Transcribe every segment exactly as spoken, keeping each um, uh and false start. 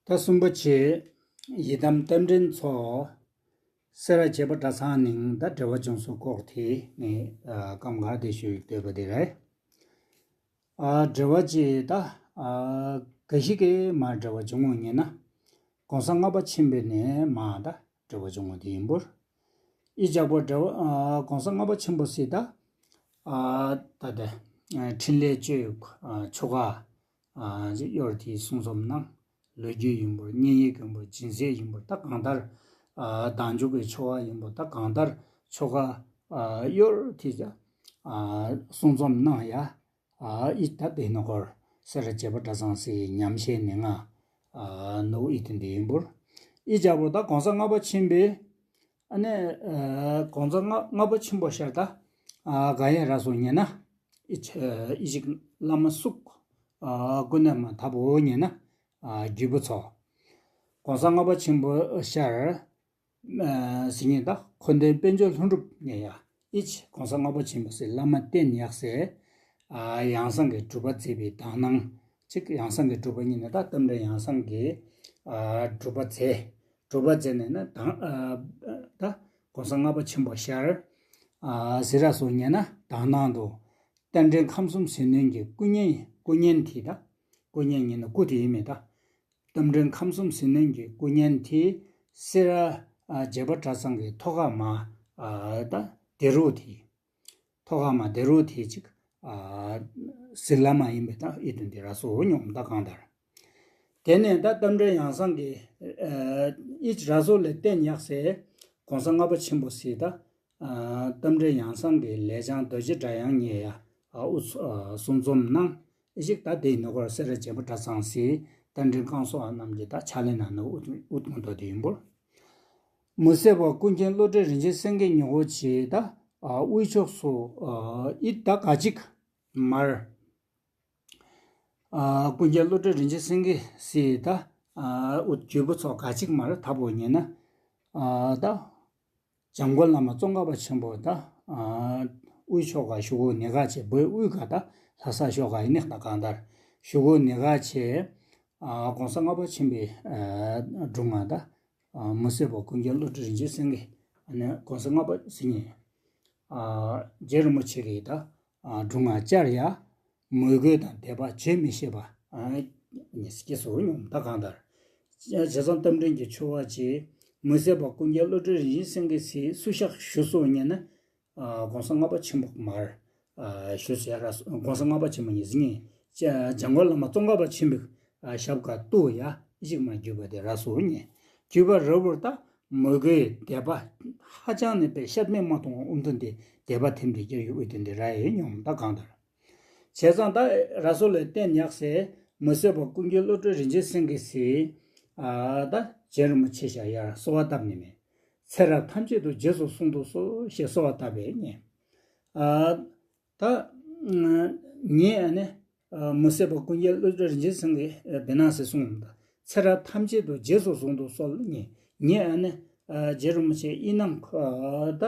ད་གསུམ་པ་བྱས། ཡི་དམ་རྟ་མགྲིན་མཚོ། སེ་ར་བྱེས་པ་གྲྭ་ཚང་ནང་ད་འབྲེལ་བ་བྱུང་སོང་སྐོར་དེ་ནས་ཨ་སྐབས་འགར་དེ་ཞུ་ཡི་འདོད་པ་དེ་རེད། ཨ་འབྲེལ་བ་བྱས་ད་ཨ་ག་ཞིག་གིས་མར་འབྲེལ་བ་བྱུང་ངོ་ཉེ་ན། གོང་ས་ལྔ་པ་ཆེན་པོ་ནས་མར་ད་འབྲེལ་བ་བྱུང་ངོ་དེ་ཡིན་པོར། ཨི་ཇག་པོ་འབྲེལ་བ་ཨ་གོང་ས་ལྔ་པ་ཆེན་པོ་སི་ད་ཨ་ད་ད་ཨ་འཕྲིན་ལས་བཅོས་ཨ་ཆོ་ག་ཨ་ཅིག་གཡོར་དེའི་གསུང་རྩོམ་གནང་། ལོ་རྒྱུས་ཡིན་པོར་སྙན་ཡིག་ཡིན་པོར་སྦྱིན་སྲེག་ཡིན་པོར་ད་གང་ལྟར་ཨ་བདག་འཇུག་གི་ཆོ་ག་ཡིན་པོར་ད་གང་ལྟར་ཆོ་ག་ཨ་གཡོར་དེ་ཅག་ཨ་གསུང་རྩོམ་གནང་ཡ། ཨ་ཨི་ད་དེ་ནོ་ཁོར་སེ་ར་བྱེས་པ་གྲྭ་ཚང་སི་ཉམས་བཞེས་ནི་ང་ཨ་ནོ་ཨི་དེ་འདི་ཡིན་པོར། ཨི་ཇག་པོ་ད་གོང་ས་ལྔ་པ་ཆེན་པོས་ཨ་ནི་ཨ་གོང་ས་ལྔ་ལྔ་པ་ཆེན་པོ་ཤར་ད་ཨ་ག་ཡ་ར་སོ་ཉེ་ན། ཨི་ཆ་ཨི་ཞིག་བླ་མ་སུག་ཨ་ཀུན་ནས་མ་ཐབ་འོ་ཉེ་ན་ཨ་རྒྱུད་པ་ཚོ། གོང་ས་ལྔ་པ་ཆེན་པོ་ཤར་ཨ་ཟི་ཉེ་ད་འཁོན་འདོན་དཔལ་འབྱོར་ལྷུན་གྲུབ་ཉེ་ཡ། ཨི་ཆ་གོང་ས་ལྔ་པ་ཆེན་པོ་སི་བླ་མ་བསྟེན་ཡག་སེ་ཨ་ཡང་གསང་གི་སྒྲུབ་པ་མཛད་པའི་དག་སྣང་ཅིག་ཡང་གསང་གི་སྒྲུབ་པ་ཉེ་ན་ད་རྟ་མགྲིན་ཡང་གསང་གི་ཨ་སྒྲུབ་པ་མཛད། སྒྲུབ་པ་མཛད་ནས་ན་དང་ཨ་ད་གོང་ས་ལྔ་པ་ཆེན་པོ་ཤར་ཨ་ཟི་ར་སོ་ཉེ་ན་དག་སྣང་དུ་རྟ་མགྲིན་ཁམས་གསུམ་ཟིལ་གནོན་གྱི་སྐུ་བརྙན་སྐུ་བརྙན་དེ་ད་སྐུ་བརྙན་ཉེ་ན་སྐུ་དེ་ཡིན་མེད་ད། རྟ་མགྲིན་ཁམས་གསུམ་ཟིལ་གནོན་གྱི་སྐུ་བརྙན་དེ་སེ་ར་ཨ་བྱེས་པ་གྲྭ་ཚང་གི་ཐོག་ཁ་མ་ཨ་ད་སྡེ་རུ་དེ། ཐོག་ཁ་མ་སྡེ་རུ་དེ་ཅིག་ཨ་ཟི་བླ་མ་ཡིན་པའི་ད་ཨི་དོན་དེ་ར་སོ་ཉོམ་ད་གང་ལྟར། དེ་ནས་ད་རྟ་མགྲིན་ཡང་གསང་གི་ཨ་ཨི་ར་སོ་ལས་བརྟེན་ཡག་སེ་གོང་ས་ལྔ་པ་ཆེན་པོ་སི་ད་ཨ་རྟ་མགྲིན་ཡང་གསང་གི་ལས་བྱང་རྡོ་རྗེ་སྒྲ་དབྱངས་ཉེ་ཡ་ཨ་ཨུ་ཚུ་ཨ་གསུང་རྩོམ་གནང་། ཨི་ཞིག་ད་དེའི་ནུ་གོར་སེ་ར་བྱེས་པ་གྲྭ་ཚང་སི་རྟ་མགྲིན་བསྐང་གསོ་བ་རྣམས་ཀྱི་ད་ཕྱག་ལེན་ན་ནུ་ཨུ་ཐུང་ཨུ་ཐུང་དོ་དེ་ཡིན་པོར། མི་བཟད་པ་ཀུན་མཁྱེན་བློ་གྲོས་རིན་ཆེན་སེང་གེ་ཉི་ཧོ་ཆེ་ད་ཨ་དབུས་ཕྱོགས་སུ་ཨ་ཨི་ད་ག་ཅིག་མར་ཨ་ཀུན་མཁྱེན་བློ་གྲོས་རིན་ཆེན་སེང་གེ་སི་ད་ཨ་ཨུ་རྒྱུད་པ་ཚོ་ག་ཅིག་མར་ད་བོ་ཉེ་ན་ཨ་ད་འཇམ་མགོན་བླ་མ་ཙོང་ཁ་པ་ཆེན་པོ་ད་ཨ་དབུས་ཕྱོགས་ག་ཞུ་གུ་ནི་ག་ཆེ་བོད་དབུས་ག་ད་ལྷ་ས་ཕྱོགས་ག་ཡིན་ནི་ད་གང་ལྟར་ཞུ་གུ་ནི་ག་ཆེ་ཨ་གོང་ས་ལྔ་པ་ཆེན་པོའི་ཨ་སྒྲུང་ང་ད་ཨ་མི་བཟད་པ་ཀུན་མཁྱེན་བློ་གྲོས་རིན་ཆེན་སེང་གེ་ཨ་ནི་གོང་ས་ལྔ་པ་ཟེར་ཉེ་ཨ་རྗེ་རིན་པོ་ཆེ་གི་ད་ཨ་སྒྲུང་ང་བཅར་ཡ་མོས་གུས་དང་དད་པ་བརྗོད་མི་ཤེས་པ་ཨ་ནི་སྐྱེ་སོ་ཉོམ་ད་གང་ལྟར། བྱས་ཙང་རྟ་མགྲིན་གྱི་ཆོ་ག་ཅེས་མི་བཟད་པ་ཀུན་མཁྱེན་བློ་གྲོས་རིན་ཆེན་སེང་གེ་སི་སུ་ཤག་ཞུ་སོ་ཉེ་ན། ཨ་གོང་ས་ལྔ་པ་ཆེན་པོ་མར་ཨ་ཞུ་ཟེར་ར་སོ་གོང་ས་ལྔ་པ་ཆེན་པོ་ཉིད་ཟིན་ངེས་འཇམ་མགོན་བླ་མ་ཙོང་ཁ་པ་ཆེན་པོའི་ཨ་ཞབས་ཀ་ཏུ་ཡ་ཨི་ཞིག་མ་བརྒྱུད་པ་དེ་ར་སོ་ཉེ་བརྒྱུད་པ་ར་བོར་ད་མོས་གུས་དད་པ་ཧ་ཅང་ནས་པའི་ཤ་མེད་མ་གཏོང་ཨུམ་དུ་འདི་དད་པ་ཐིམ་དེ་རྒྱལ་ཡུ་ཨུ་དུ་འདི་ར་ཡེ་ཉོམ་ད་གང་ལྟར། བྱས་ཙང་ད་ར་སོ་ལས་བརྟེན་ཡག་སེ་མི་བཟད་པ་ཀུན་མཁྱེན་བློ་གྲོས་རིན་ཆེན་སེང་གེ་སི་ཨ་ད་རྗེ་རིན་པོ་ཆེ་ཤ་ཡར་གསོལ་བ་བཏབ་ནི་མེད། ཚེ་རབས་ཐམས་ཅད་དུ་རྗེས་སུ་བཟུང་དུ་གསོལ་ཞེས་གསོལ་བ་བཏབ་པས་ཉེ། ཨ་ད་ངས་ཨ་ནི་མི་བཟད་པ་ཀུན་མཁྱེན་བློ་གྲོས་རིན་ཆེན་སེང་གེ་བེ་ནང་སེ་གསུངས་ད་ཚེ་རབས་ཐམས་ཅད་དུ་རྗེས་སུ་བཟུང་དུ་གསོལ་ཉེ། ངས་ཨ་ནི་རྗེ་རིན་པོ་ཆེ་ཨི་ནང་ད་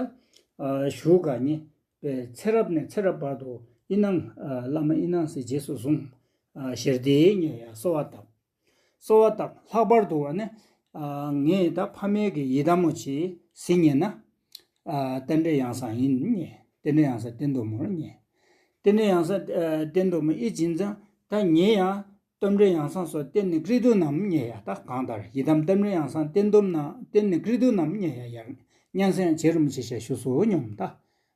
ཞུ་ག་ཉེ། པའི་ཚེ་རབས་ནས་ཚེ་རབས་བར་དུ་ཨི་ནང་ཨ་བླ་མ་ཨི་ནང་སི་རྗེས་སུ་བཟུང་། ཨ་ཞེར་དེའི་ཉེ་ཡ་གསོལ་བ་བཏབ། གསོལ་བ་བཏབ་ལྷག་པར་དུ་བ་ནི་ཨ་ངས་ད་ཕ་མེས་ཀྱི་ཡི་དམ་མོ་ཆེ་ཟིན་ཉེ་ན། ཨ་རྟེན་འབྲེལ་ཡང་གསང་ཡིན་ཉེ། རྟེན་འབྲེལ་ཡང་གསང་བསྟེན་དུ་མོར་ཉེ། རྟེན་འབྲེལ་ཡང་གསང་ཨ་བསྟེན་དུ་མོ་ཨི་བྱིན་ཙང་ད་ངས་ཡང་རྟེན་འབྲེལ་ཡང་གསང་སོགས་བསྟེན་ནས་ཀྲི་དུ་ནམ་ཉེ་ཡ་ད་གང་ལྟར་ཡི་དམ་རྟེན་འབྲེལ་ཡང་གསང་བསྟེན་དུ་ན་བསྟེན་ནས་ཀྲི་དུ་ནམ་ཉེ་ཡ་ཡར་སྙན་སེང་རྗེ་རིན་པོ་ཆེ་ཞེས་ཞུ་སོ་ཉོམ་ད།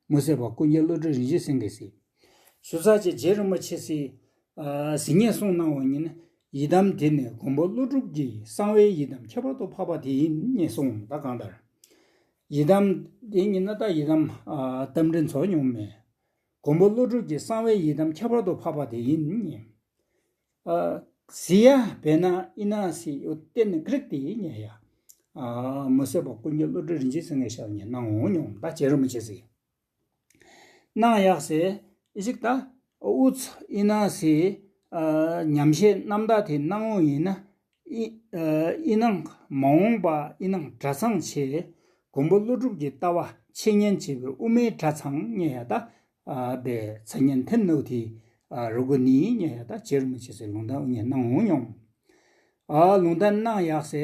མི་བཟད་པ་ཀུན་མཁྱེན་བློ་གྲོས་རིན་ཆེན་སེང་གེ་སི། ཞུ་ས་ཅེས་རྗེ་རིན་པོ་ཆེ་སི། ཟིན་ཉེ་གསུང་གནང་བ་ཉིད་ནི་ཡི་དམ་འདི་ནི་མགོན་པོ་ཀླུ་སྒྲུབ་ཀྱི་གསང་བའི་ཡི་དམ་ཁྱད་པར་དུ་འཕགས་པ་དེ་ཡིན་ཉེ་གསུངས་ད་གང་ལྟར། ཡི་དམ་འདི་ཉིད་ནི་ད་ཡི་དམ་རྟ་མགྲིན་ཚོ་ཉོམ་མེད། མགོན་པོ་ཀླུ་སྒྲུབ་ཀྱི་གསང་བའི་ཡི་དམ་ཁྱད་པར་དུ་འཕགས་པ་དེ་ཡིན་ཉེ། ཟི་ཡ་བེ་ན་ཨི་ན་སི་ཡོ་ཏེ་ནི་ཀྲིག་ཏི་ཉེ་ཡ། མི་བཟད་པ་ཀུན་མཁྱེན་བློ་གྲོས་རིན་ཆེན་སེང་གེ་ཞབས་ཉེ་གནང་འོང་ཉོམ་ད་རྗེ་རིན་པོ་ཆེ་སི། གནང་ཡག་སེ་ཨི་ཞིག་ད་ཨུ་ཚུ་ཨི་ན་སི་ཉམས་བཞེས་རྣམ་དག་དེ་གནང་འོང་ཡིན་ན་ཨི་ཨི་ནང་མ་འོངས་པ་ཨི་ནང་གྲྭ་ཚང་ཆེ་མགོན་པོ་ཀླུ་སྒྲུབ་ཀྱི་ལྟ་བ་འཆད་ཉན་བྱེད་པའི་དབུ་མའི་གྲྭ་ཚང་ཉེ་ཡ་ད་པའི་མཚན་སྙན་ཐེམ་ནོ་དེ་རུ་གུ་ནི་ཉེ་ཡ་ད་རྗེ་རིན་པོ་ཆེ་སི་ལུང་དང་ཉེ་གནང་འོང་ཉོམ། ཨ་ལུང་བསྟན་གནང་ཡག་སེ་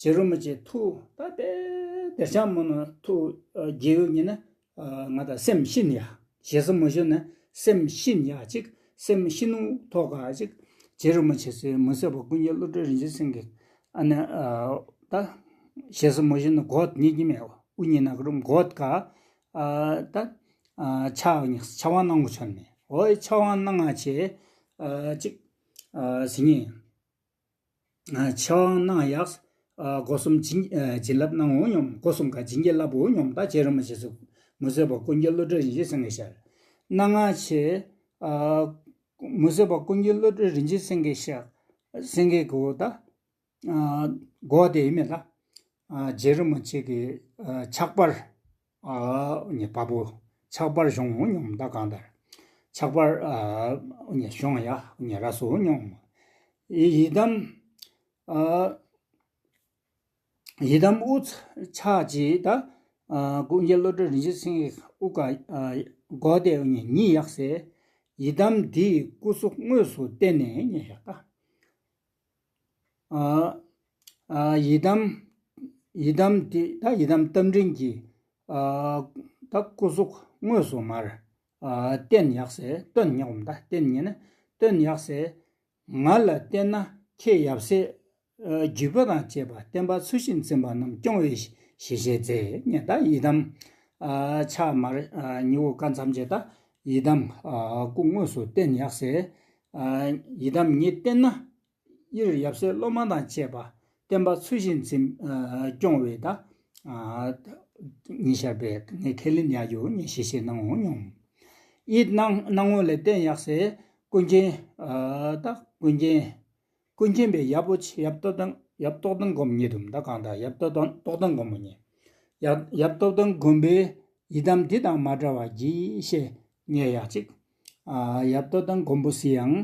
རྗེ་རིན་པོ་ཆེ་ཐུགས་ད་དཔེ་དེར་ཆ་མོ་ན་ཐུགས་དགྱེས་ཡོད་ཉིན་ན། ང་དང་སེམས་ཤི་ན་ཡག་ཞེ་ས་མ་ཞུ་ན་སེམས་ཤི་ན་ཡག་ཅིག་སེམས་ཤི་ནུ་ཐོག་ག་ཅིག་རྗེ་རིན་པོ་ཆེ་སེ་མི་བཟད་པ་ཀུན་མཁྱེན་བློ་གྲོས་རིན་ཆེན་སེང་གེ་ཨ་ནི་ད་ཞེ་ས་མ་ཞུ་ན་གོ་ཉིད་ཀྱི་མེད་དབུ་ཉིད་ན་གི་རུམ་གོ་ག་ད་ཕྱག་ཕྱག་དབང་གནང་དགོས་བྱུང་ནས་འོ་ཕྱག་དབང་གནང་ང་ཆེ་ཅིག་ཟིན་ཉིན། ཕྱག་དབང་གནང་ཡག་སྒོ་གསུམ་བྱིན་བྱིན་རླབས་གནང་འོང་སྙོམས། སྒོ་གསུམ་ཀ་བྱིན་གྱིས་བརླབས་འོང་སྙོམས། ད་རྗེ་རིན་པོ་ཆེ་སུ་མི་བཟད་པ་ཀུན་མཁྱེན་བློ་གྲོས་རིན་ཆེན་སེང་གེ་ཤར་གནང་ང་ཆེ། མི་བཟད་པ་ཀུན་མཁྱེན་བློ་གྲོས་རིན་ཆེན་སེང་གེ་ཤར་སེང་གེ་གོ་ད་གོ་དེ་ཡིན་མེད་ལ། རྗེ་རིན་པོ་ཆེ་གི་ཕྱག་པར་ཨ་ནི་བ་སྤུ་ཕྱག་པར་བྱུང་སྙོམས་ད་གང་ལྟར་ཕྱག་པར་ཨ་ནི་བྱུང་ཡ་ནི་ར་སོ་སྙོམས། ཡི་དམ་ཨ་ཡི་དམ་དབུ་ཕྱག་ཅིག་ད་ཀུན་མཁྱེན་བློ་གྲོས་རིན་ཆེན་སེང་གེ་དབུ་ཀ་སྒོ་དེ་ཉིད་ཡག་སེ་ཡི་དམ་འདིའི་སྐུ་གཟུགས་དངོས་སུ་བསྟན་ནས་ཉེ་ཡག་ད། ཡི་དམ་ཡི་དམ་དེ་ད་ཡི་དམ་རྟ་མགྲིན་གྱི་ད་སྐུ་གཟུགས་དངོས་སུ་མར་བསྟན་ཡག་སེ་སྟོན་ཉག་འོམ་ད་བསྟན་ཉེ་ན་སྟོན་ཡག་སེ་ང་ལ་བསྟན་ན་ཁྱེད་ཡབ་སྲས་བརྒྱུད་པ་དང་བཅས་པ་བསྟན་པ་ཚུལ་བཞིན་འཛིན་པ་རྣམས་སྐྱོང་བའི་ཞེས་བཤད་མཛད་ཉེ་ད་ཡི་དམ་ཕྱག་མར་ཉེ་བོ་ཀ་མཚམས་བཅད་ད་ཡི་དམ་སྐུ་དངོས་སུ་བསྟན་ཡག་སེ་ཡི་དམ་ཉིད་བསྟན་ན། དབྱེར་ཡབ་སྲས་སློབ་མ་དང་བཅས་པ་བསྟན་པ་ཚུལ་བཞིན་འཛིན་སྐྱོང་བའི་ད་ཉི་ཤར་པའི་ངས་ཁས་ལེན་ཡག་ཡོད་ཉི་ཤེས་ཤེས་གནང་འོང་མྱོང་། ཡིད་སྣང་སྣང་ངོ་ལས་བསྟན་ཡག་སེ་ཀུན་མཁྱེན་ད་ཀུན་མཁྱེན་ཀུན་མཁྱེན་པའི་ཡབ་པོ་ཆེ་ཡབ་རྟོགས་ལྡན་ཡབ་རྟོགས་ལྡན་སྒོམ་ཉེ་དུམ་ད་གང་ད་ཡབ་རྟོགས་ལྡན་རྟོགས་ལྡན་སྒོམ་པོ་ཉེ་ཡབ་ཡབ་རྟོགས་ལྡན་སྒོམ་པའི་ཡི་དམ་འདི་དང་མ་འདྲ་བ་གྱིས་ཞེས་ཉེ་ཡག་ཅིག་ཡབ་རྟོགས་ལྡན་སྒོམ་པོ་སི་ཡང་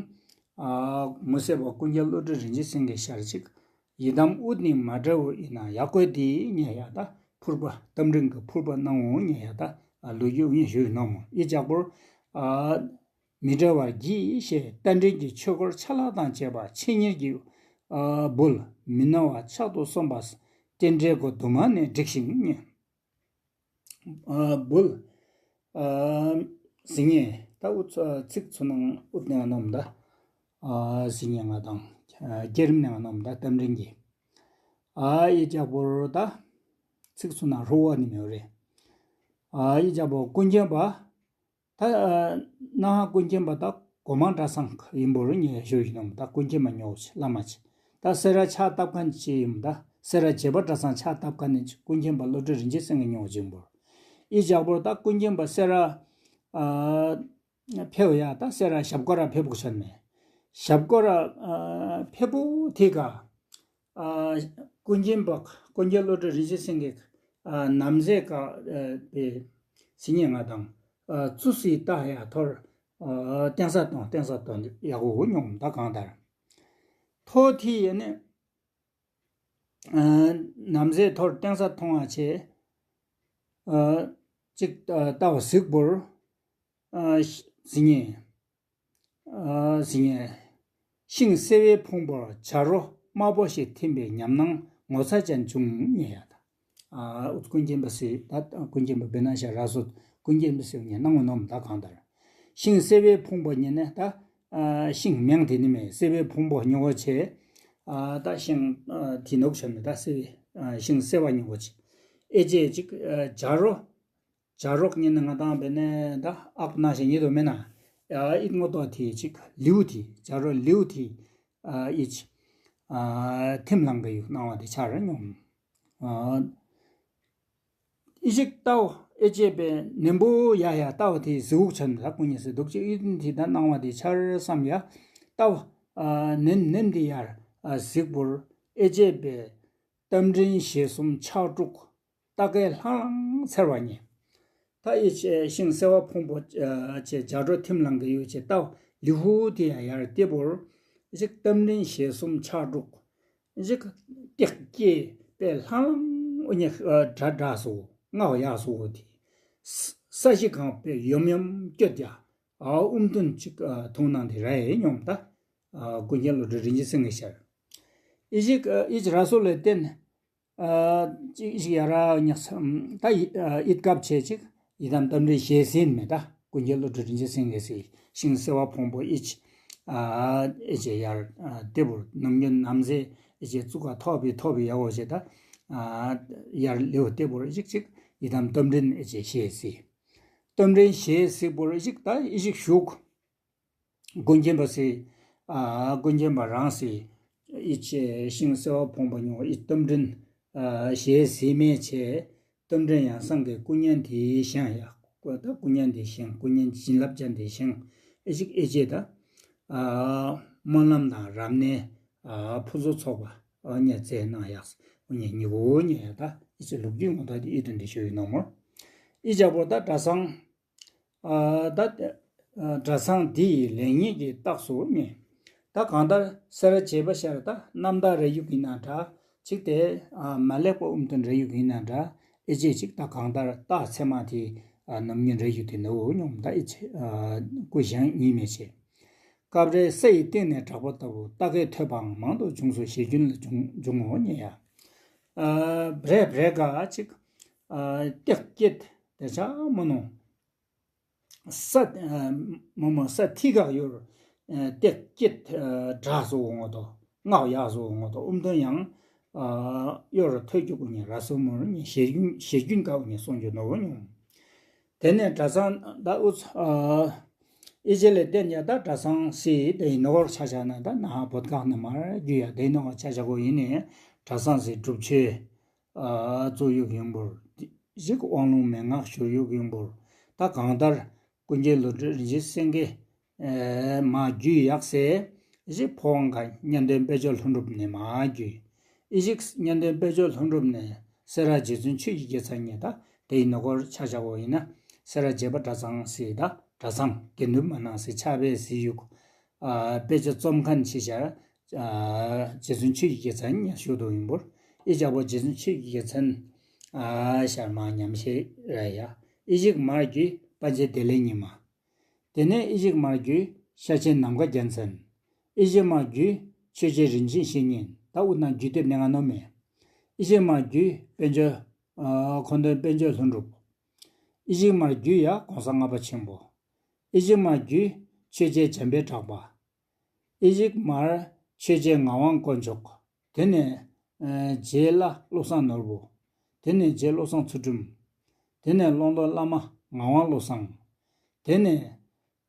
མི་བཟད་པ་ཀུན་མཁྱེན་བློ་གྲོས་རིན་ཆེན་སེང་གེ་ཤར་ཅིག་ཡི་དམ་དབུ་ནི་མ་འདྲ་བོ་ཡིན་ན་ཡག་གོ་དེ་ཉེ་ཡག་ད་ཕུར་པ་རྟ་མགྲིན་གྱི་ཕུར་པ་སྣང་ངོ་ཉེ་ཡག་ད་ལོ་རྒྱུས་ཉེ་ཞུས་ནོ་མོ་ཡི་ཇག་པོར་མི་འདྲ་བར་གྱིས་ཞེས་རྟ་མགྲིན་གྱི་ཆོས་འཁོར་ཆ་ལག་དང་བཅས་པ་ཆེ་གཉེར་གྱི་འབུལ་མི་སྣང་བ་ཕྱག་ཏུ་སོན་པ་སྤྱན་འདྲེན་སྒོ་དུ་མ་ནས་བསྒྲིགས་ཤིང་ཉེ། འབུལ། ཟིན་ངེས་ད་འུ་ཚོ་ཚིག་ཚོ་ནང་ཨུད་ནས་ང་ནོམ་ད། ཟིན་ངེས་ང་དང་རྒྱལ་རིམ་ནས་ང་ནོམ་ད་རྟ་མགྲིན་གྱི། ཨ་ཡི་ལྕགས་པོར་ད། ཚིག་ཚོ་ནང་ཧྲོ་བ་ནི་མེད་རེད། ཨ་ཡི་ལྕགས་པོ་ཀུན་མཁྱེན་པ། ད་ནང་ཀུན་མཁྱེན་པ་ད་གོ་མང་གྲྭ་ཚང་ཡིན་པོར་ངས་ཞུ་ཡིན་ནོམ་ད་ཀུན་མཁྱེན་པ་ཉོ་ཆེ་བླ་མ་ཆེ། ད་སེ་ར་ཕྱག་བཏབ་མཁན་ཅི་ཡིན་ད་སེ་ར་བྱེས་པ་གྲྭ་ཚང་ཕྱག་བཏབ་མཁན་ནི་ཀུན་མཁྱེན་པ་བློ་གྲོས་རིན་ཆེན་སེང་གེ་ཉོ་ཆེན་པོར། ཨི་ལྕགས་པོར་ད་ཀུན་མཁྱེན་པ་སེ་ར་ཕེབས་ཡ་ད་སེ་ར་ཞབས་སྐོར་ར་ཕེབས་པོ་ཆོད་མེད། ཞབས་སྐོར་ར་ཕེབས་པོ་དེ་ག་ཀུན་མཁྱེན་པ་ཀུན་མཁྱེན་བློ་གྲོས་རིན་ཆེན་སེང་གེ་ནམ་ཟས་ཀ་པའི་སི་ཉེ་ང་དང་ཙུ་སི་ཏ་ཡ་ཐོར་བསྟན་ས་དང་བསྟན་ས་དང་ཡག་པོ་ཉོམ་ད་གང་ལྟར། ཐོ་ཐི་ཡེ་ནི་ནམ་ཟས་ཐོར་བསྟན་ས་མཐོང་བ་ཆེ། གཅིག་ལྟ་བ་གཟིགས་པོར། སི་ཉེ། སི་ཉེ། ཤིང་སེ་བའི་ཕུང་པོར་བྱ་རོ་དམར་པོ་ཞིག་ཐིམ་པའི་ཉམས་སྣང་ངོ་མཚར་ཅན་བྱུང་ཉེ་ཡ་ད། ཨ་ཨུ་ཀུན་མཁྱེན་པ་སི་ད་ཀུན་མཁྱེན་པ་བེ་ན་ཤ་ར་སོད་ཀུན་མཁྱེན་པ་སི་ཉེ་སྣང་ངོ་ནོམ་ད་གང་ལྟར། ཤིང་སེ་བའི་ཕུང་པོ་ཉེ་ནས་ད། ཤིང་མིང་དེ་ནི་མེད་སེ་བའི་ཕུང་པོ་ཉེ་བོ་ཆེ། ད་ཤིང་དེ་ནོག་ཆ་མེད་ད་སེ་བའི་ཤིང་སེ་བ་ཉེ་བོ་ཆེ། ཨེ་ཅེ་ཅིག་བྱ་རོ། བྱ་རོག་ཉིན་ནི་ང་དང་བེ་ནས་ད་ཨག་ན་ཞེ་ཉིད་དུ་མེད་ན། ཡ་ཨིད་ངོ་ཏོ་དེ་ཅིག་ལིའུ་དེ་བྱ་རོག་ལིའུ་དེ་ཨི་ཅི་ཐིམ་ལང་གི་ཡུག་སྣང་བ་དེ་ཆར་མྱོང་། ཨི་ཅིག་ཏའོ་ཨེ་ཅེ་པའི་ནན་པོ་ཡ་ཡ་ཏའོ་དེ་གཟི་འུག་ཆ་ནི་ད་ཀུན་ཉེ་སེ་འདུག་ཅིག་ཨིད་དེ་ད་སྣང་བ་དེ་ཆར་བསམ་ཡ་ཏའོ་ནན་ནན་དེ་ཡར་གཟིགས་པོར་ཨེ་ཅེ་པའི་རྟ་མགྲིན་ཞལ་གསུམ་ཕྱག་དྲུག་རྟ་སྐད་ལྷང་ལྷང་འཚེར་བ་ཉེ། ད་ཨི་ཅེ་ཤིང་སེ་བ་ཕུང་པོ་ཅེ་བྱ་སྒྲོ་ཐིམ་ལང་གི་ཡོད་ཅེ་ཏའོ་ལི་ཧུ་དེ་ཡ་ཡར་ལྟེ་བོར་ཅིག་རྟ་མགྲིན་ཞལ་གསུམ་ཕྱག་དྲུག་ཅིག་ཏེག་སྐྱེས་པའི་ལྷང་ལྷང་ཨུ་ཉེ་སྒྲ་སྒྲ་སོ་ངའོ་ཡ་སོ་དེ་ས་གཞི་གང་པའི་ཡོམ་ཡོམ་སྐྱོད་ཡ་ཨ་ཨུམ་དུན་ཅིག་ཐུང་ནང་དེ་ར་ཡེ་མྱོང་ད། ཀུན་མཁྱེན་བློ་གྲོས་རིན་ཆེན་སེང་གེ་ཤར། ཨི་ཞིག་ཨི་ཅི་ར་སོ་ལས་བརྟེན། ཨ་ཅིག་ཞིག་ཡ་ར་ཉག་སམ་ད་ཡི་ཨ་ཡིད་སྐབས་ཆེ་ཅིག་ཡི་དམ་རྟ་མགྲིན་ཞལ་ཟིན་མེད་ད། ཀུན་མཁྱེན་བློ་གྲོས་རིན་ཆེན་སེང་གེ་སི་ཤིང་སེ་བ་ཕུང་པོ་ཨི་ཅི་ཨ་ཨི་ཅི་ཡར་ཨ་ཏེ་བུར་ནམ་རྒྱུན་ནམ་ཟེ་ཨི་ཅི་ཙུ་ག་ཐོབ་པའི་ཐོབ་པའི་ཡ་འོ་ཞེ་ད། ཨ་ཡར་ལེའུ་ཏེ་བུར་ཨི་ཅིག་ཅིག་ཡི་དམ་རྟ་མགྲིན་ཨི་ཅི་ཞལ་ཟིན། རྟ་མགྲིན་ཞལ་ཟིན་པོར་ཨི་ཅིག་ད་ཨི་ཅིག་བཞུགས། ཀུན་མཁྱེན་པ་སི། ཨ་ཀུན་མཁྱེན་པ་རང་སི། ཨི་ཅེ་ཤིང་སེ་བ་ཕུང་པོ་ཉོ་ཨི་རྟ་མགྲིན། ཨ་ཞལ་ཟིན་མེད་ཆེ། རྟ་མགྲིན་ཡང་སང་གི་སྐུ་བརྙན་དེའི་ཞིང་ཡ། ཀོ་ད་སྐུ་བརྙན་དེའི་ཞིང་སྐུ་བརྙན་བྱིན་རླབས་ཅན་དེའི་ཞིང་། ཨི་ཅིག་ཨི་ཅེ་ད། ཨ་སྨོན་ལམ་དང་རབ་གནས། ཨ་ཕུན་ཚོགས་ཚོགས་པ། ཨ་ཉེ་ཚེ་གནང་ཡག་ཨོ་ཉེ་ཉི་གོ་ཉེ་ཡ་ད་ཨི་ཅེ་ལུགས་རྒྱུན་ངོ་ད་དེ་ཨི་དོན་དེ་ཤོད་ཡིན་ནོ་མོ། ཨི་ཅག་པོ་ད་གྲྭ་ཚང་། ཨ་ད་ཨ་གྲྭ་ཚང་འདི་ཡི་ལེགས་ཉེས་ཀྱི་རྟགས་སུ་ངེས། ད་གང་ལྟར་སེ་ར་བྱེས་པ་ཤར་ད་རྣམ་དག་རེ་ཡུག་ཡིན་ན་འདྲ། ཅིག་དེ་ཨ་མ་ལེགས་པ་ཨུམ་དོན་རེ་ཡུག་ཡིན་ན་འདྲ། ཨེ་ཅེ་ཅིག་ད་གང་ལྟར་རྟགས་ཚད་མ་དེ་ཨ་ནམ་ཉིན་རེ་ཡུག་དེ་ནོ་སྙོམས་ད་ཨེ་ཅེ་ཨ་སྐུ་གཞང་གཉིས་མེད་བྱེད། སྐབས་རེ་ས་ཡི་གཏིང་ནས་གྲགས་པ་ལྟ་བུ་རྟ་སྐད་ཐོས་པའང་མང་དུ་བྱུང་སོ་ཞེས་རྒྱུན་ལ་འབྱུང་འབྱུང་ངོ་ཉེ་ཡ། ཨ་རེ་རེ་ག་ཅིག་ཨ་སྟེགས་སྐྱེད་དེ་ཆ་མོ་ནོ། ས་མོ་མོ་ས་ཐིག་ག་ཡོར་སྟེགས་སྐྱེད་དྲག་སོ་འོང་ངོ་དོ། སྔགས་ཡག་སོ་འོང་ངོ་དོ་ཨུམ་དོན་ཡང་ཡོར་ཐོས་རྒྱུ་ཀུ་ཉེ་ར་སོ་མོར་ཉེ་ཞེ་རྒྱུན་ཞེ་རྒྱུན་ཀ་ཀུ་ཉེ་སོང་རྒྱུ་ནོ་བོ་ཉུང་། དེ་ནས་གྲྭ་ཚང་ད་ཨུ་ཚ་ཨི་ཅེ་ལེ་བརྟེན་ཡ་ད་གྲྭ་ཚང་སི་དེ་ནོར་ཆ་ཆ་ན་ད་ན་ཧ་བོད་ཁག་ནས་མར་རྒྱུ་ཡ་དེ་ནོར་ཆ་ཆ་གོ་ཡིན་ནས་གྲྭ་ཚང་སི་སྒྲུབ་ཆོས་གཙོ་ཡུག་ཡིན་པོར། ཞིག་དབང་ལུང་མན་ངག་ཞུ་ཡུག་ཡིན་པོར། ད་གང་ལྟར་ཀུན་མཁྱེན་བློ་གྲོས་རིན་ཆེན་སེང་གེ་མ་རྒྱུད་ཡག་སེ། ཞིག་ཕོ་བང་ཁ་གཉན་སྟོན་དཔལ་འབྱོར་ལྷུན་གྲུབ་ནས་མ་རྒྱུད། ཨི་ཞིག་གཉན་སྟོན་དཔལ་འབྱོར་ལྷུན་གྲུབ་ནས་སེ་ར་རྗེ་བཙུན་ཆོས་ཀྱི་རྒྱལ་མཚན་ཉིད་ད་དེ་ཡི་ནོ་གོར་ཆ་བཞག་གོ་ཡིན་ན། སེ་ར་བྱེས་པ་གྲྭ་ཚང་སི་ད་གྲྭ་ཚང་དགེ་འདུན་མ་ནང་སི་ཆ་བེ་སི་ཡུག་ཨ་དཔེ་ཆ་རྩོམ་མཁན་ཆེ་ཤར། ཨ་རྗེ་བཙུན་ཆོས་ཀྱི་རྒྱལ་མཚན་ཉ་ཞུ་དོ་ཡིན་པོར། ཨི་ཅག་པོ་རྗེ་བཙུན་ཆོས་ཀྱི་རྒྱལ་མཚན་ཨ་ཤར་མ་ཉམས་ཤེས་ར་ཡ། ཨི་ཞིག་མར་རྒྱུད་པཎ་ཆེན་བདེ་ལེགས་ཉི་མ། དེ་ནས་ཨི་ཞིག་མར་རྒྱུད་ཤར་ཆེན་ནམ་མཁའ་རྒྱལ་མཚན། ཨི་ཞིག་མར་རྒྱུད་ཆོས་རྗེ་རིན་ཆེན་བཤེས་གཉེན་ད་དབུ་ནང་རྒྱུད་དེབ་ནས་ང་ནོ་མེད། ཨི་ཞིག་མར་རྒྱུད་དཔལ་འབྱོར་ཨ་མཁོ་འདོན་དཔལ་འབྱོར་ལྷུན་གྲུབ། ཨི་ཞིག་མར་རྒྱུད་ཡ་གོང་ས་ལྔ་པ་ཆེན་པོ། ཨི་ཞིག་མར་རྒྱུད་ཆོས་རྗེ་འཇམ་དཔལ་གྲགས་པ། ཨི་ཞིག་མར་ཆོས་རྗེ་ངག་དབང་དཀོན་མཆོག་དེ་ནས་ཨ་རྗེ་བླ་བློ་བཟང་ནོར་བུ། དེ་ནས་རྗེ་བློ་བཟང་ཚུལ་ཁྲིམས། དེ་ནས་ཀློང་རྡོལ་བླ་མ་ངག་དབང་བློ་བཟང་། དེ་ནས་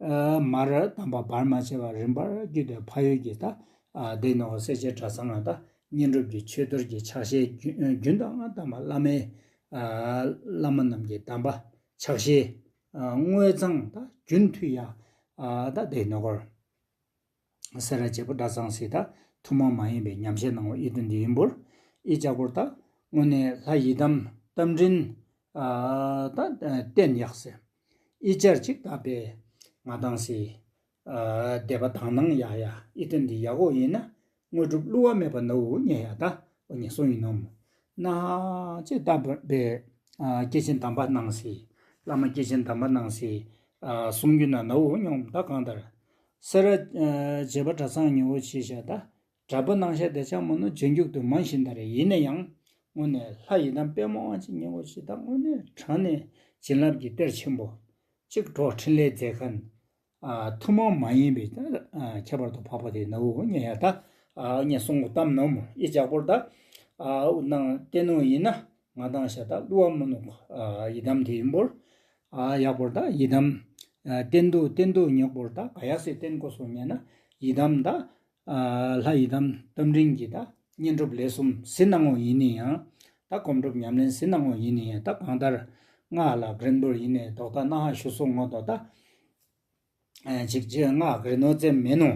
ཨ་མར་དམ་པ་བར་མ་ཆད་པ་རིམ་པར་བརྒྱུད་དེ་ཕ་ཡུལ་གྱི་ད་ཨ་སྡེ་ནོ་སེ་ཆེ་གྲྭ་ཚང་ལ་ད་བསྙེན་སྒྲུབ་ཀྱི་ཆོས་གཏོར་གྱི་ཕྱག་བཞེས་རྒྱུན་རྒྱུན་དུའང་དམ་པ་བླ་མའི་ཨ་བླ་མ་རྣམས་ཀྱི་དམ་པ་ཕྱག་བཞེས་ཨ་དངོས་གཙང་ད་རྒྱུན་མཐུད་ཡ་ཨ་ད་སྡེ་ནོ་གོར། སེ་ར་བྱེས་པ་གྲྭ་ཚང་སི་ད་ཐུན་མོང་མ་ཡིན་པའི་ཉམས་བཞེས་གནང་བ་ཨི་དོན་འདི་ཡིན་པོར། ཨི་ཅག་པོར་ད་དངོས་གནས་ལྷ་ཡི་དམ་རྟ་མགྲིན་ཨ་ད་བསྟེན་ཡག་སེ། ཨི་ཅར་ཅིག་ད་པའི་ང་དང་སི་ཨ་སྡེ་པ་དང་སྣང་ཡག་ཡ་ཨི་དོན་འདི་ཡག་གོ་ཡིན་ན་དངོས་གྲུབ་བསླུ་བ་མེད་པ་ནོ་ཉེ་ཡ་ད་ཨོ་ཉེ་སོང་ཡིན་ནོ་མོ། ན་ཅེ་ད་པའི་ཨ་སྐྱེས་ཆེན་དམ་པ་གནང་སི་བླ་མ་སྐྱེས་ཆེན་དམ་པ་གནང་སི་ཨ་གསུང་རྒྱུན་ན་ནོ་ཉོམ་ད་གང་ལྟར། སེ་ར་ཨ་བྱེས་པ་གྲྭ་ཚང་ཉེ་བོ་ཆེ་ཤ་ད། གྲྭ་པ་གནང་ཤ་དེ་ཆ་མོ་ནོ་ཇེ་མགྱུག་ཏུ་མང་བཞིན་ད་རེ་ཡིན་ན་ཡང་། དངོས་གནས་ལྷ་ཡི་དམ་དཔལ་མོ་དབང་ཆེན་ཉེ་བོ་ཆེ་ད་དངོས་གནས་དྲང་ནས་བྱིན་རླབས་ཀྱི་གཏེར་ཆེན་པོ། གཅིག་གྲོགས་འཕྲིན་ལས་མཛད་མཁན། ཨ་ཐུན་མོང་མ་ཡིན་པའི་ད་ཨ་ཁྱད་པར་དུ་འཕགས་པ་དེ་ནོ་ཉེ་ཡ་ད་ཨ་ཉེ་གསུང་གོ་གཏམ་ནོ་མོ་ཨི་ཅག་པོར་ད་ཨ་དབུ་ནང་བསྟེན་ནོ་ཡིན་ན་ང་དང་ཤ་ད་བསླུ་བ་མོ་ནོ་ཨ་ཡི་དམ་དེ་ཡིན་པོར། ཨ་ཡག་པོར་ད་ཡི་དམ་ཨ་བསྟེན་དུ་བསྟེན་དུ་ཉོག་པོར་ད་ག་ཡག་སེ་བསྟེན་དགོས་སོ་ཉེ་ན་ཡི་དམ་ད། ཨ་ལྷ་ཡི་དམ་རྟ་མགྲིན་གྱི་ད་བསྙེན་སྒྲུབ་ལས་གསུམ་ཟིན་གནང་ངོ་ཡིན་ནི་ཡང་། ད་སྒོམ་སྒྲུབ་ཉམས་ལེན་ཟིན་གནང་ངོ་ཡིན་ནི་ཡང་ད་གང་ལྟར་སྔགས་ལ་གྲིན་པོར་ཡིན་ནས་རྡོག་ད་སྣ་ཧ་ཞུ་སོང་ངོ་དོ་ད། ཨ་ཅིག་ཅིག་སྔགས་གྲིན་ནོ་ཙེ་མེད་ནོ།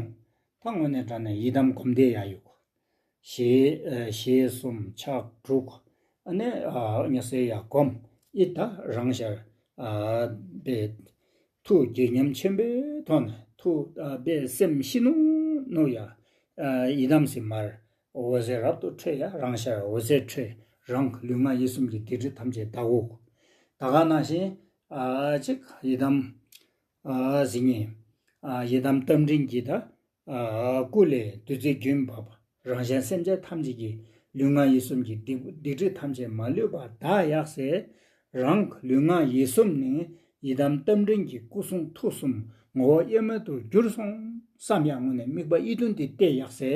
ད་དངོས་གནས་དྲང་ནས་ཡི་དམ་སྒོམ་བཟླས་ཡ་ཡོད། ཞེས་ཨ་ཞེས་གསུམ་ཕྱག་དྲུག་ཨ་ནི་ཨ་ཉ་སེ་ཡ་སྒོམ་ཨི་ད་རང་ཤར་ཨ་པའི་ཐུགས་དགྱེས་ཉམས་ཆེན་པོའི་ཐོག་ནས་ཐུགས་ཨ་པའི་སེམས་ཤི་ནུ་ནུ་ཡ་ཨ་ཡི་དམ་སི་མར་འོད་ཟེར་རབ་ཏུ་འཕྲོས་ཡ་རང་ཤར་འོད་ཟེར་འཕྲོས་རང་གི་ལུས་ངག་ཡིད་གསུམ་གྱི་སྡིག་སྒྲིབ་ཐམས་ཅད་དག་འོག་ད་ག་ནང་བཞིན་ཨ་ཅིག་ཡི་དམ་ཨ་ཟི་ཉེ་ཨ་ཡི་དམ་རྟ་མགྲིན་གྱི་ད་ཨ་སྐུ་ལས་བདུད་རྩི་རྒྱུན་བབས། རང་གཞན་སེམས་ཅན་ཐམས་ཅད་ཀྱི་ལུས་ངག་ཡིད་གསུམ་གྱི་སྡིག་སྡིག་སྒྲིབ་ཐམས་ཅད་མ་ལུས་པ་དག་ཡག་སེ། རང་ལུས་ངག་ཡིད་གསུམ་ནི་ཡི་དམ་རྟ་མགྲིན་གྱི་སྐུ་གསུང་ཐུགས་གསུམ་ངོ་བོ་དབྱེར་མེད་དུ་གྱུར་སོང་བསམ་ཡག་དངོས་གནས་དམིགས་པ་ཡིད་དུ་འདི་གཏད་ཡག་སེ།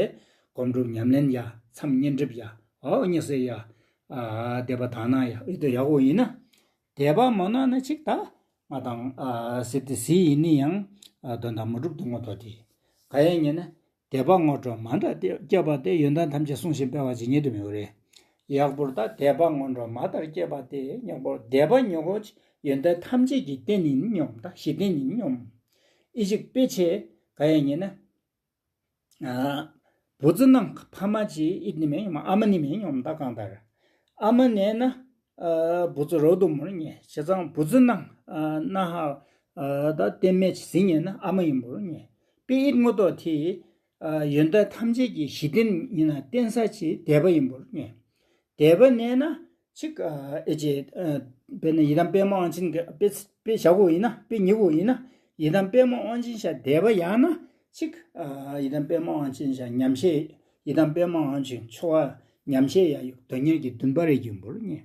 སྒོམ་སྒྲུབ་ཉམས་ལེན་ཡ་མཚམས་བསྙེན་སྒྲུབ་ཡ་ཨོ་སྙེག་སེ་ཡ། དད་པ་དག་སྣང་ཡ་ཨི་དུ་ཡག་པོ་ཡིན་ན། དད་པ་མ་གནང་ན་ཅིག་ད་ང་དང་ཟེར་ཏེ་ཟི་ཡིན་ནི་ཡང་དོན་དག་མ་གྲུབ་ཏུ་ངོ་ཐོག་དེ་ག་ཡ་ཉེ་ན། དད་པ་སྔོན་འགྲོ་མ་དང་བཅས་པ་སྟེ། ཡོན་ཏན་ཐམས་ཅད་བསྲུང་ཞིང་སྤེལ་བར་བྱེད་ཉེ་དུ་མེད་པ་རེད། ཡག་པོར་ད་དད་པ་སྔོན་འགྲོ་མ་དང་བཅས་པ་སྟེ། ཡག་པོར་དད་པ་ཉོ་གོ་ཡོན་ཏན་ཐམས་ཅད་ཀྱི་རྟེན་ཡིན་སྙམ་ད་གཞི་རྟེན་ཡིན་སྙམ། ཨི་ཅིག་དཔེ་ཆེ་ག་ཡ་ཉེ་ན། བུ་ཙི་ནང་ཕ་མ་ཅི་ཨིད་ནི་མེད་སྙམ་ཨ་མ་ནི་མེད་སྙམ་ད་གང་ལྟར། ཨ་མ་ནས་ན། བུ་ཙི་རོ་དུ་མོར་ཉེ་བྱས་ཙང་བུ་ཙི་ནང་ན་ཧ་ད་རྟེན་མེད་ཅི་ཟིན་ཉེ་ན་ཨ་མ་ཡིན་པོར་ཉེ། དཔེ་ཨིད་ངོ་ཏོ་དེ། ཡོན་ཏན་ཐམས་ཅད་ཀྱི་གཞི་རྟེན་ཡིན་ན་རྟེན་ས་ཅི་དད་པ་ཡིན་པོར་ཉེ། དད་པ་ནས་ན་ཅིག་ཨེ་ཅེ། དཔེར་ན་ཡི་དམ་དཔལ་མོ་དབང་ཆེན་གྱི་དཔེ་དཔེ་བཞག་གོ་ཡིན་ན་དཔེ་ཉེ་གོ་ཡིན་ན། ཡི་དམ་དཔལ་མོ་དབང་ཆེན་ཤ་དད་པ་ཡང་ན་ཅིག་ཡི་དམ་དཔལ་མོ་དབང་ཆེན་ཤ་ཉམས་བཞེས། ཡི་དམ་དཔལ་མོ་དབང་ཆེན་ཆོ་ག་ཉམས་བཞེས་ཡ་ཡུག་དོན་གཉེར་གྱི་འདུན་པ་རེ་ཡིན་པོར་ཉེ།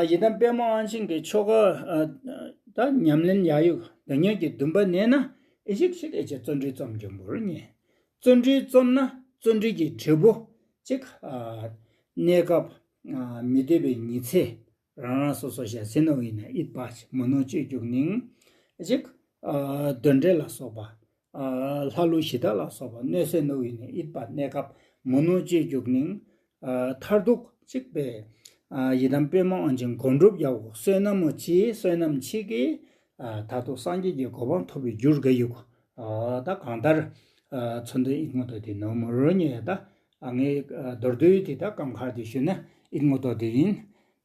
ཡི་དམ་དཔལ་མོ་དབང་ཆེན་གྱི་ཆོ་ག་ད་ཉམས་ལེན་ཡ་ཡུག་དོན་གཉེར་གྱི་འདུན་པ་ནས་ན་ཨི་ཞིག་ཞིག་ཨེ་ཅེ་བརྩོན་འགྲུས་རྩོམ་རྒྱུ་པོར་ཉེ། བརྩོན་འགྲུས་རྩོམ་ན་བརྩོན་འགྲུས་ཀྱི་འབྲས་བུ་ཅིག་གནས་སྐབས་མི་སྡོད་པའི་ཉི་ཚེ་རང་རང་སོ་སོ་ཞལ་ཟིན་ནོ་ཡིན་ན་ཨིད་པ་མོ་ནོ་ཅོས་རྒྱུག་ནིང་ཅིག་གདོན་འདྲེ་ལ་སོགས་པ། ལྷ་ཀླུ་གཞི་བདག་ལ་སོགས་པ་གནོད་སེམས་ནོ་ཡིན་ན་ཨིད་པ་གནས་སྐབས་མོ་ནོ་ཅོས་རྒྱུག་ནིང་། མཐར་ཐུག་ཅིག་པའི་ཡི་དམ་དཔལ་མོ་དབང་ཆེན་སྒོམ་སྒྲུབ་ཡག་པོ་བསོད་ནམས་མོ་ཅི་བསོད་ནམས་ཅི་གིས་མཐར་ཐུག་སངས་རྒྱས་ཀྱི་གོ་འཕང་ཐོབ་པའི་རྒྱུར་ག་ཡུག་ད་གང་ལྟར་མཚོན་དོན་ཨིན་ངོ་ཏོ་དེ་ནོ་མོ་རོ་ཉེ་ད་ངའི་མདོར་བསྡུས་དེ་ད་སྐབས་འཁར་དེ་ཞུས་ན་ཨིན་ངོ་ཏོ་དེ་ཡིན།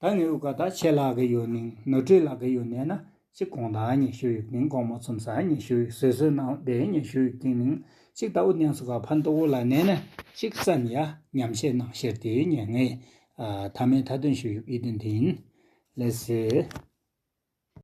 ད་ངའི་འུ་ཀ་ད་ཆེ་ལག་གི་ཡོད་ནིང་ནོར་འཁྲུལ་ལག་གི་ཡོད་ནས་ན། ཅིག་གོང་དག་ཉེ་ཞུ་ཡིག་ནིང་གོང་མོ་ཚོམ་ས་ཉེ་ཞུ་ཡིག་བཟོད་གསོལ་གནང་བས་ཉེ་ཞུ་ཡིག་ནིང་ཅིག་ད་འུ་གནས་སུ་ག་ཕན་ཏོ་འུ་ལ་ནས་ན་ཅིག་ས་ཉེ་ཡ་ཉམས་བཞེས་གནང་ཤེར་དེ་ཉེ་ངས་ཐ་མའི་མཐའ་དོན་ཞུ་ཡིག་ཨི་དོན་དེ་ཡིན། ལེ་སེ།